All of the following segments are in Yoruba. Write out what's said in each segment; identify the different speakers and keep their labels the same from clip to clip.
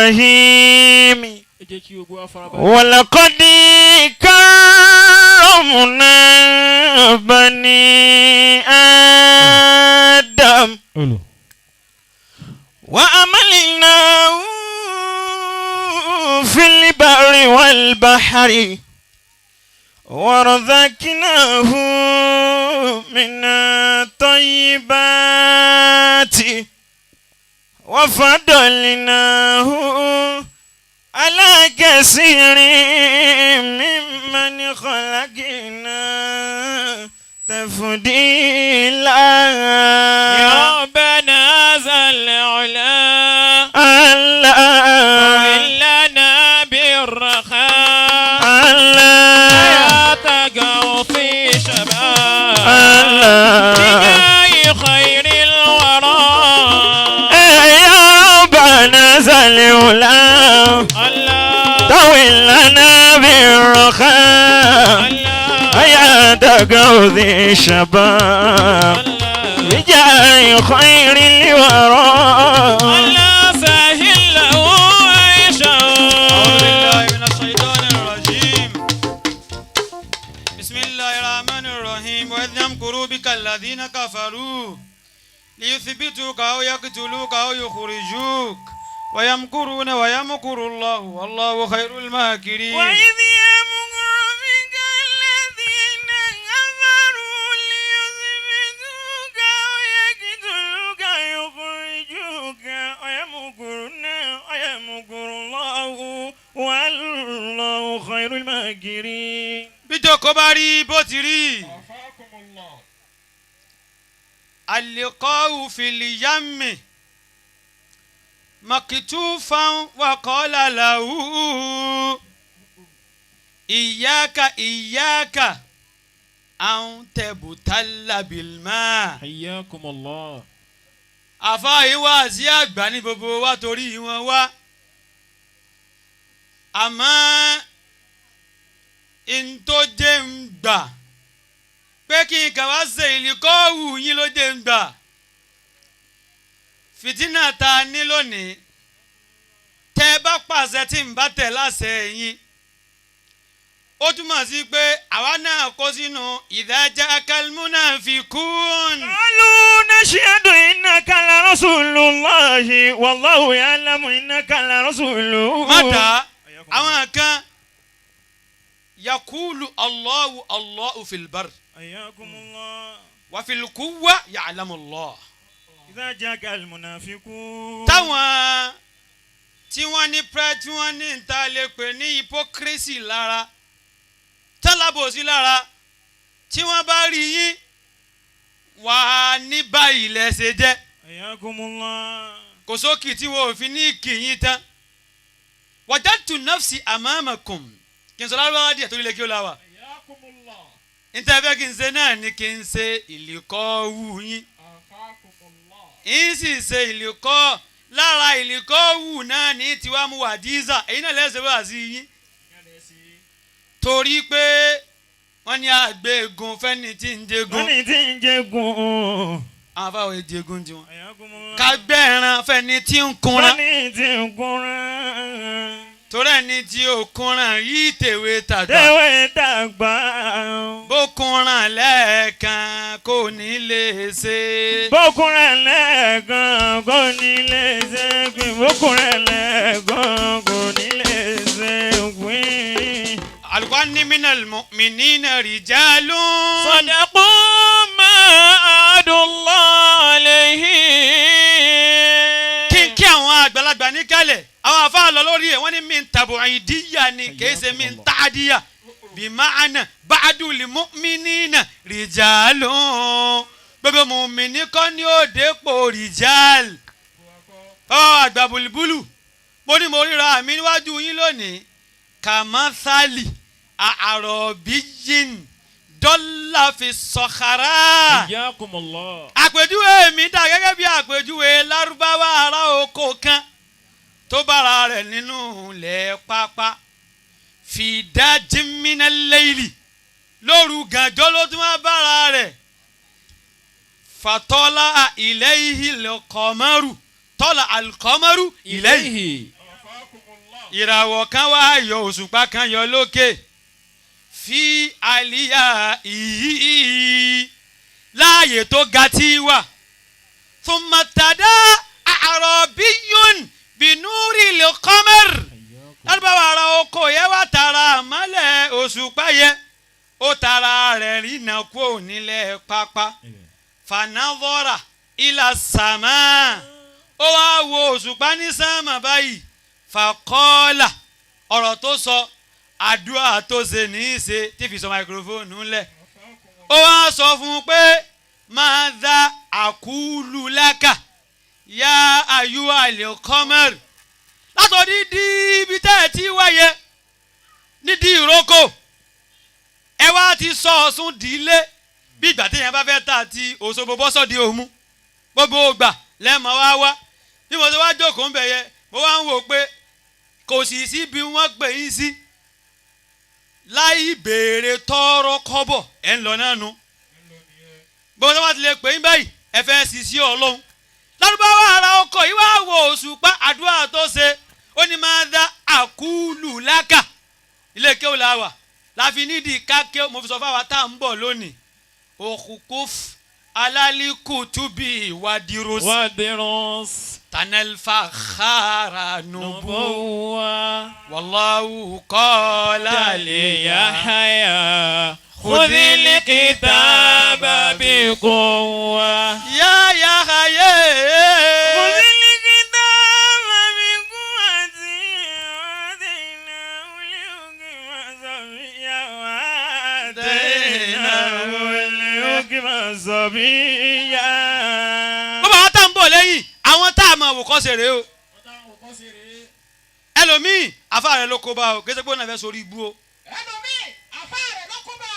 Speaker 1: الرحيم.
Speaker 2: Ẹ jẹ́ kí gbogbo wa farabalẹ̀.
Speaker 1: ولقد كرمنا بني آدم
Speaker 2: Olù.
Speaker 1: وأملناه في البر والبحر ورزقناه من الطيبات وفضلناه على كثير ممن خلقنا تفضيلا.
Speaker 2: يا ربنا ذا العلا
Speaker 1: الله
Speaker 2: لنا بالرخاء
Speaker 1: الله
Speaker 2: يا تقوى شباب
Speaker 1: الله
Speaker 2: بجاه خير الورى.
Speaker 1: يا ربنا ذا العلا
Speaker 2: الله
Speaker 1: طول لنا بالرخاء
Speaker 2: الله
Speaker 1: يا تقوى الشباب
Speaker 2: الله
Speaker 1: بجاه خير الورى.
Speaker 2: الله سهل له عيشه.
Speaker 3: أعوذ بالله من الشيطان الرجيم. بسم الله الرحمن الرحيم. وإذ يمكر بك الذين كفروا ليثبتوك أو يقتلوك أو يخرجوك ويمكرون ويمكر الله والله خير الماكرين.
Speaker 1: وإذ يمكر بك الذين كفروا ليثبتوك أو يقتلوك أو يخرجوك ويمكرون ويمكر الله والله خير الماكرين.
Speaker 3: Bí jókòó bá rí bó ti rí. اللقاء في اليم مكتوفا وقال له إياك إياك أن تبتل بالماء.
Speaker 2: حياكم الله.
Speaker 3: Àfa yìí wá sí àgbà ní gbogbo wa torí wọn wá, àmọ́ n tó jẹ́ ń gbà pé kí n kàn wá ṣe ìlíkọ́ọ̀wù yín ló jẹ́ ń gbà fìtínà ta ní lónìí. Tẹ́ ẹ bá pàṣẹ tí ń bá tẹ̀ láṣẹ yín, ó túmọ̀ sí pé àwa náà kó sínú إذا جاءك المنافقون.
Speaker 1: قالوا نشهد إنك لرسول الله والله يعلم إنك لرسوله.
Speaker 3: Má dá àwọn kan يقول الله الله في البر
Speaker 1: حياكم الله.
Speaker 3: وفي القوة يعلم الله.
Speaker 1: إذا جاءك المنافقون.
Speaker 3: Táwọn tí wọ́n ní pẹ́ tí wọ́n ní níta lè pè ní hypocrisy lára, tálábòsí lára, tí wọ́n bá rí yín wà á ní báyìí lẹ́sẹ̀ jẹ́.
Speaker 1: حياكم الله.
Speaker 3: Kò sókì tí wọ́n ò fi ní kì yín tán. وجدت نفسي أمامكم kí n sọ lárúbáwá díẹ̀ torí lè kí ó la wà. Níta fẹ́ kí n ṣe náà ni kí n ṣe ìlìkọ́ wù yín, yín sì ṣe ìlìkọ́ lára ìlìkọ́ wù náà ní tiwa mu wà díìsà èyí náà lẹ́sẹ̀ wá sí yín torí pé wọ́n ní àgbẹ̀gùn fẹ́ni tí ń jẹgun.
Speaker 1: Wọ́n ní tí ń jẹgun.
Speaker 3: Àwọn afáwọn èjẹgun tiwọn.
Speaker 1: حياكم الله.
Speaker 3: Kágbẹ́ran fẹ́ni tí ń kunra.
Speaker 1: Wọ́n ní tí ń kunra.
Speaker 3: Torí ẹni tí ó kunra yìí tèwe tàgbà.
Speaker 1: Tẹ́wé dàgbà.
Speaker 3: Bó kunra lẹ́ẹ̀kan kò ní lè ṣe.
Speaker 1: Bókùnrin lẹ́ẹ̀kan kò ní lè ṣe pín. Bókùnrin lẹ́ẹ̀kan kò ní lè ṣe pín.
Speaker 3: Al-Qur'an من المؤمنين رجال
Speaker 2: صدقوا ما عاهدوا الله عليه.
Speaker 3: Kí n kí àwọn àgbàlagbà níkàlẹ̀, àwọn àfáà lọ lórí ẹ̀, wọ́n ní من تبعيضية ni, kìí ṣe من تعدية. بمعنى بعض المؤمنين رجال, gbogbo mùmíní kọ́ ní ó dépò رجال. Bàbá àgbà bùlùbùlù, mo ní mo ríra mi níwájú yín lónìí كمثل أعرابي ضل في الصحراء.
Speaker 2: حياكم الله.
Speaker 3: Àpèjúwe mi dà gẹ́gẹ́ bí àpèjúwe lárúbáwá ará oko kan tó bára rẹ̀ nínú ilẹ̀ pápá في داج من الليل, lóru gànjọ́ ló tún wá bára rẹ̀. فطلع إليه القمر, طلع القمر إليه.
Speaker 2: إليه.
Speaker 3: Ìràwọ̀ kan wá yọ, òṣùpá kan yọ lókè. Fi àlìyá ìyí láàyè tó ga tí wà. Thumma tada àrọ̀bíyún bìnúrì lè kọ́mẹ́rì. Lárúbáwá ara oko yẹ wá tara àmọ́lẹ̀ òṣùpá yẹ. Ó tara rẹ̀ rìnà kúò nílẹ̀ pápá. Fanadọ́ra ilà sàmà. Ó wá wo òṣùpá ní sàmà báyìí. Fàkọ́ọ́là ọ̀rọ̀ tó sọ, àdúrà tó ṣe ní í ṣe tí fi sọ máikrófóònù ńlẹ̀. Ó wá sọ fún un pé máa dá àkúlù lákà yá ayú àlè kọ́mẹ́rì. Látọ̀dí di ibi tẹ́ ẹ ti wáyé nídìí ìrókò, ẹ wá ti sọ Ọ̀ṣun dílé bí ìgbà téèyàn bá fẹ́ tà ti Òṣogbo bọ́sọ̀ di Òmu. Gbogbo ògbà lẹ́mọ̀ wá wá. Bí mo ṣe wá jókòó ń bẹ̀ yẹ, mo wá ń wò pé kò sì sí bí wọ́n pè yín sí láì béèrè tọ́rọ́ kọ́bọ̀, ẹ̀ ń lọ náà nu. Gbogbo tó bá ti lè pè yín báyìí, ẹ fẹ́ sì sí Ọlọ́run. Lárúbáwá ara ọkọ̀ yìí wá wo òṣùpá, àdúrà tó ṣe, ó ní máa dá àkúlù lákà. Ilé kéwù la wà láfi nídìí ká kéwù. Mo fi sọ fáwa tá à ń bọ̀ lónìí, òkùnkùn alálìkùtùbí ìwádìí
Speaker 2: ودرس
Speaker 3: tanalfa khara nubu
Speaker 2: نبوة
Speaker 3: wallahu qala
Speaker 2: ليحيى خذ الكتاب بقوة.
Speaker 3: ya Yahya.
Speaker 1: خذ الكتاب بقوة وآتيناه الحكم صبيا وآتيناه الحكم صبيا.
Speaker 3: Bàbá wa tá ń bọ̀ lẹ́yìn, àwọn tá a máa wò kọ́ ṣeré o. Ẹlòmíì, àfa rẹ̀ ló kó bá o, kí ẹ ṣe pé ó náà fẹ́ sórí ibú o.
Speaker 4: Ẹlòmíì, àfa rẹ̀ ló kó bá,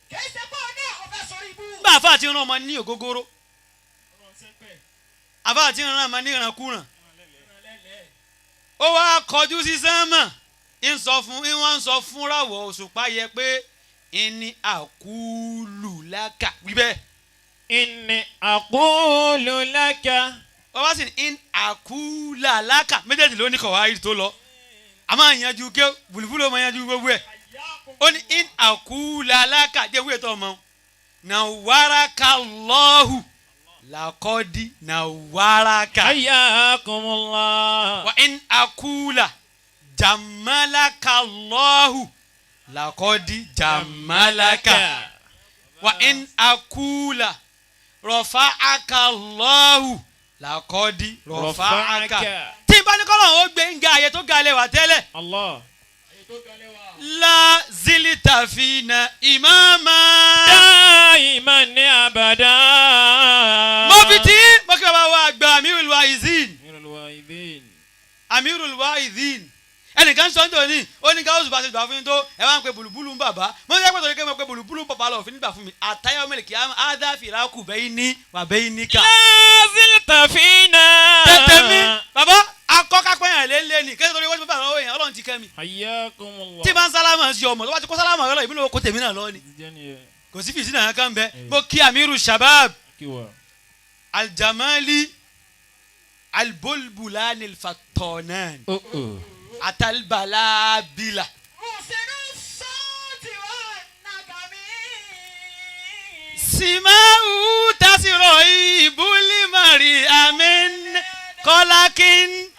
Speaker 4: kì í ṣe pé òun náà ó fẹ́ sórí ibú.
Speaker 3: Nígbà àfa àti ìran ọmọ ní ògógóró, àfa àti ìran ọmọ ní ìrankúràn, ó wá kọjú sí sánmà, ń sọ fún ń wọ́n ń sọ fún ràwọ̀ òṣùpá yẹ pé ìní àkúlù lákà wí bẹ́ẹ̀.
Speaker 2: إني أقول لك.
Speaker 3: Wọ́n wá sí ní in àkúlà lákà, méjèèjì ló ní kọ̀ wáyé tó lọ. A máa yanjú ké bùlùbùlù, ó máa yanjú gbogbo ẹ̀. Ó ní in àkúlà lákà jẹ́ wíwẹ̀ tó ọmọ na wàràkà lọ́hù làkọ́dí na wàràkà.
Speaker 2: حياكم الله.
Speaker 3: Wa in akula jamalaka lọ́hù làkọ́dí jamalaka. Wa in akula rọ̀fàákà lọ́hù làkọ́dí rọ̀fàákà. Tí n bá ní kọ́lọ̀ ó gbé ń ga àyè tó ga lẹ́wà tẹ́lẹ̀.
Speaker 2: الله.
Speaker 3: La zilita fina imama.
Speaker 2: دائما أبدا.
Speaker 3: Mo fi tí mo kí bàbá wa àgbà Amirul Waizin.
Speaker 2: أمير الواعظين.
Speaker 3: Amirul Waizin. Ẹnìkan sọ nítorí ó ní gáwùsù bá ṣe gbà fún yín tó ẹ wá ń pe bùlùbùlù ń bàbá. Mo ní sẹ́pẹ̀tọ̀ ní pé mo pe bùlùbùlù ń bàbá lọ fún nígbà fún mi. Àtàyà mílíkì ádá fìràkù bẹ́yìn ní wà bẹ́yìn ní ká.
Speaker 2: لا زلت فينا.
Speaker 3: Tètè mi bàbá akọ́kápẹ́yàn lé ní kẹ́sì torí wọ́n ti bàbá lọ́wọ́ yẹn, Ọlọ́run ti kẹ́ mi.
Speaker 2: حياكم الله.
Speaker 3: Tí bá ń sálámà sí ọmọ tó bá ti kó sálámà rẹ lọ, ìbílẹ̀ oko tèmi náà lọ ni. Kò sí fìsí náà kan bẹ. Mo kí Amiru Shabab Aljamali Albulbulani Alfattonan Atalbalabila.
Speaker 4: Òṣèré sọ́ọ̀tì wà nàgàmí.
Speaker 3: Simau tasiro ibulimari amin kọlákin.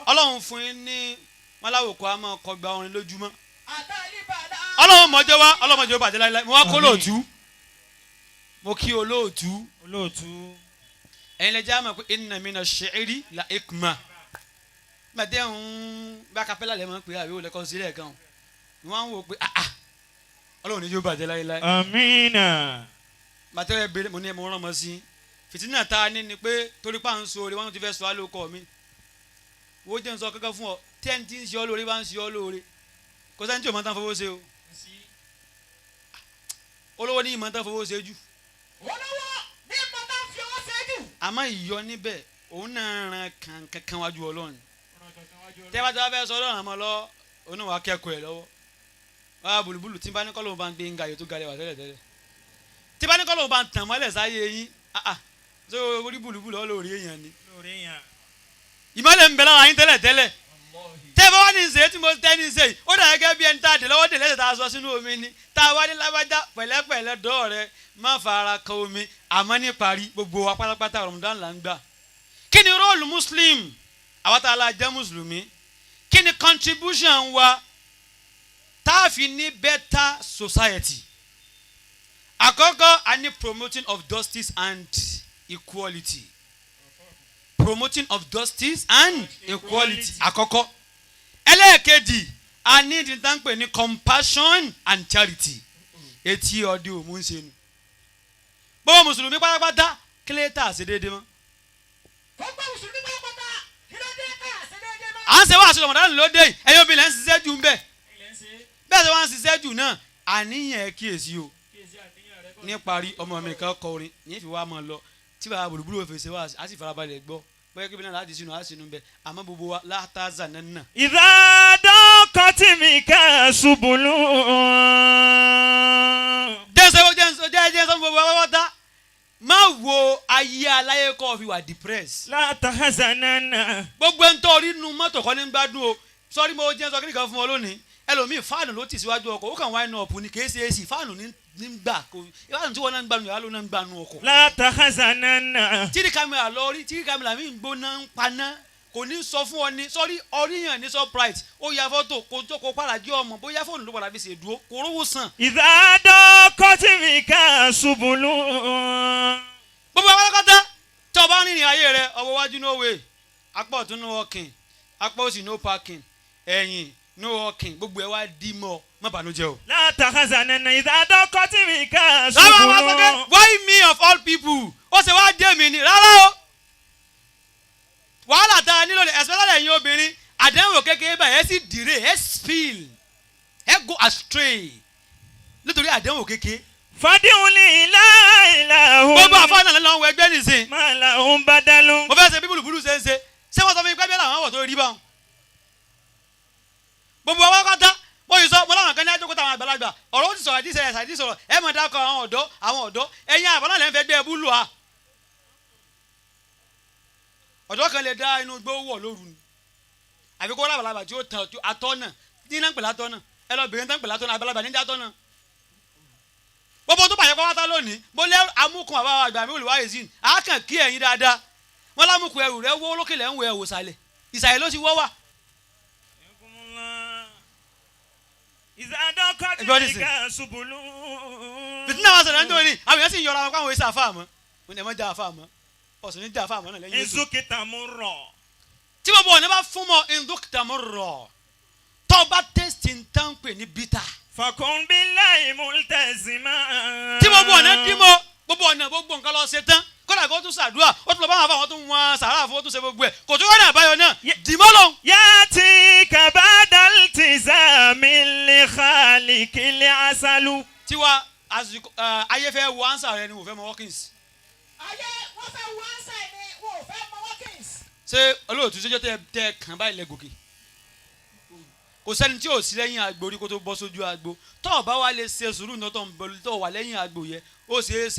Speaker 3: Ọlọ́run fún yín ní mọ́láwòkọ́ a máa kọgbà orin lójúmọ́.
Speaker 4: Àtàlíbàlà.
Speaker 3: Ọlọ́run mọ̀jọ́ wá, Ọlọ́run mọ̀jọ́ bàjẹ́ láíláí. Mo wá kó lóòtú. Mo kí olóòtú.
Speaker 2: Olóòtú.
Speaker 3: Ẹ̀yin lè jẹ́ àmọ̀ pé inna mina shi'ri la hikma. Gbàdé ń bá kapẹ́lá lẹ́ mọ̀ pé àbí olè kọ́ sílẹ̀ gan. Ni wọ́n á wò pé ah ah, Ọlọ́run ní yóò bàjẹ́ láíláí.
Speaker 1: Amina.
Speaker 3: Bàtẹ́rẹ̀ bèrè, mo ní ẹ̀ mo rán ọmọ sí i. Fìtínà tá a ní ni pé torí pa ń so oore wọn ti fẹ́ sọ á lóko mi. Wo jẹ́ ń sọ kankan fún ọ, tí ẹni tí ń ṣe ọ lóore bá ń ṣe ọ lóore, kò sẹ́ni tí ò mọ̀ tán fowó ṣe o. Olówó ní ìmọ̀ tán fowó ṣe jù.
Speaker 4: Olówó ní mọ̀tá fi ọwọ́ ṣe jù.
Speaker 3: Àmọ́ ìyọ níbẹ̀ òun náà ran kankan wájú Ọlọ́run. Tẹ́ bá ti wá fẹ́ sọ Ọlọ́run àmọ́ lọ, òun náà wàá kẹ́kọ̀ọ́ ẹ̀ lọ́wọ́. Wàá bùlùbùlù tí n bá ní kọ́ lóun bá ń gbé ń ga ayò tó ga lẹ́wà tẹ́lẹ̀ tẹ́lẹ̀. Tí bá ní kọ́ lóun bá ń tàn mọ́lẹ̀ sáyé yín, ah ah, so orí bùlùbùlù ọ lórí èèyàn ni. Ìmọ̀lẹ̀ ń bẹ lára yín tẹ́lẹ̀ tẹ́lẹ̀. Tẹ́ bá wá wá ní ṣe tí mo tẹ́ ní ṣe yìí, ó dà gẹ́gẹ́ bí ẹni tá a dè lọ́wọ́ dè lẹ́sẹ̀ tá a sọ sínú omi ni, tá a wá ní lágbájá pẹ̀lẹ́pẹ̀lẹ́ dọ́ rẹ má fara kan omi. Àmọ́ ní parí, gbogbo wa pátápátá, Ramadan là ń gbà. Kí ni role Muslim, àwọn tá a la jẹ́ mùsùlùmí? Kí ni contribution wa tá a fi ní better society? Àkọ́kọ́, a ní promoting of justice and equality. Promoting of justice and equality, àkọ́kọ́. Ẹlẹ́ẹ̀kejì, a ní ìdí tá ń pè ní compassion and charity. Etí ọdẹ òmù ń ṣe nu. Gbogbo mùsùlùmí pátápátá, kílẹ̀tà ṣe déédéé mọ́?
Speaker 4: Gbogbo mùsùlùmí pátápátá, kí ló dé ká ṣe déédéé mọ́?
Speaker 3: À ń ṣe wàásù Ramadan lóde yìí, ẹ̀yin obìnrin lẹ́ ń ṣiṣẹ́ jù ń bẹ̀. Bẹ́ẹ̀ sọ wá ń ṣiṣẹ́ jù náà, àníyàn ẹ̀ kíyèsí o. Níparí, ọmọ mi kan kọ orin ní fi wá máa lọ tí bàbá bùrùbùrù òfin ṣe wá, á sì farabalẹ̀ gbọ́ bóyá kí náà láti sínú á sínú bẹ́ẹ̀. Àmọ́ gbogbo wa látàzà nánà.
Speaker 1: إذا ضاقت بك سبل.
Speaker 3: Jẹ́nsẹ́ jẹ́nsẹ́ jẹ́nsẹ́, gbogbo wa wáta, má wo ayé aláyé kọ́ fi wà depressed.
Speaker 1: لا تحزنن.
Speaker 3: Gbogbo ẹni tó rí nu mọ́tò kọ́ ní gbádùn o. Sọ́rí, mo jẹ́ sọ kí nìkan fún ọ lónìí. Ẹlòmíì, fáànù ló tì síwájú ọkọ̀, ó kàn wáyé náà ọ̀pù ni, kì í ṣe èsì fáànù ní ní gbà kò. Fáànù tí wọ́n náà ń gbà nù yàrá ló náà ń gbà nù ọkọ̀.
Speaker 1: لا تحزنن.
Speaker 3: Tírí kámẹ́rà lọ rí, tírí kámẹ́rà mi ń gbóná ń paná, kò ní sọ fún ọ ní sọ́rí ọríyàn ní surprise. Ó ya fọ́tò kó tó kó padà jẹ́ ọmọ, bóyá fóònù ló padà fi ṣèdúró, kò rówó san.
Speaker 1: إذا ضاقت بك سبل.
Speaker 3: Gbogbo akọ́kọ́tà tí o bá rìnrìn ayé rẹ, ọwọ́ wájú no way, apá ọ̀tún no walking, apá òsì no parking, ẹ̀yìn no walking, gbogbo ẹ̀ wá dí mọ́ ọ, má bànújẹ́ o.
Speaker 1: لا تحزنن إذا ضاقت بك
Speaker 3: Rárá, wá sọ pé
Speaker 1: سبل.
Speaker 3: why me of all people, ó ṣe wá dé mi ni? Rárá o. Wàhálà tá a nílò, especially ẹ̀yin obìnrin, àdánwò kékeré báyìí, ẹ sì dìre, ẹ spill, ẹ go astray nítorí àdánwò kékeré.
Speaker 1: فادع لي لا إله.
Speaker 3: Gbogbo àfáà náà lọ́wọ́ ẹgbẹ́ nìsín.
Speaker 1: ما لهم بدل.
Speaker 3: Mo fẹ́ ṣe bí búlùbúlù ṣe ń ṣe. Ṣé wọ́n sọ fún mi pé bí làwọn wọ̀ tó rí báwọn? Gbogbo àwọn akọ́tà, mo yìí sọ mo láwọn kan ní àjókòó táwọn àgbàlagbà, ọ̀rọ̀ ó ti sọ̀rọ̀, àdìsẹ̀ ẹ̀ àdìsẹ̀ sọ̀rọ̀, ẹ̀ mọ̀ dákọ̀ àwọn ọ̀dọ́. Àwọn ọ̀dọ́, ẹ̀yin àbálà lẹ́ ń fẹ́ gbé ẹbú lù á. Ọ̀dọ́ kan lè dá inú igbó wọ̀ lóru ni, àfi kó lábàlábà tí ó tàn atọ́nà ní náà ń pè látọ́nà. Ẹ lọ bèrè náà ń pè látọ́nà, àgbàlagbà ní dátọ́nà. Gbogbo tó bàjẹ́ pátá lónìí, mo lé amúkun àbá àgbà mi olùwà yìí á kàn kí ẹ̀yin dáadáa. Wọ́n lámùkù ẹrù rẹ wọ́ lókè lẹ́ ń wọ ẹ̀wò sàlẹ̀, ìsàlẹ̀ ló ti wọ́ wà.
Speaker 1: إذا ضاقت
Speaker 3: Ẹgbẹ́ ọdún
Speaker 1: بك سبل.
Speaker 3: Fìtínà wa sọ̀rọ̀ nítorí àwọn èèyàn sì ń yọra wọn káwọn èsì àfa àmọ́ wọn ni ẹ má já àfa àmọ́, ọ̀sùn ní já àfa àmọ́ náà lẹ́yìn
Speaker 1: إن
Speaker 3: ètò.
Speaker 1: سكت مرة.
Speaker 3: Tí gbogbo ọ̀nà bá fún mọ́ ndókítà mọ́ rọ̀, tó bá taste ń tán pè ní bitter.
Speaker 1: فكن بالله ملتزما.
Speaker 3: Tí gbogbo ọ̀nà dí mọ́, gbogbo ọ̀nà, gbogbo nǹkan lọ ṣe tán, kódà kó tún ṣàdúrà, ó tún lọ bá wọn àfa, wọn tún wọn sàrà fún, ó tún ṣe gbogbo ẹ̀, kò tún wọ́n náà àbáyọ náà dìmọ́ lọ.
Speaker 1: ياتيك بعد التزام لخالق العسل.
Speaker 3: Tiwa àsìkò ayé fẹ́ wo answer rẹ ni, wò fẹ́ mọ workings.
Speaker 4: Ayé wọ́n fẹ́ wo answer ẹ̀ ni, wọ́n ò fẹ́ mọ workings.
Speaker 3: Ṣé olóòtú ṣẹjọ́ tẹ tẹ kàn báyìí lẹ gòkè? Kò sẹ́ni tí ò sí lẹ́yìn agbo rí kó tó bọ́ sójú agbo. Tó o bá wá lè ṣe sùúrù ní tó ń bọ̀ tó wà lẹ́yìn agbo yẹ, ó ṣeé ṣe.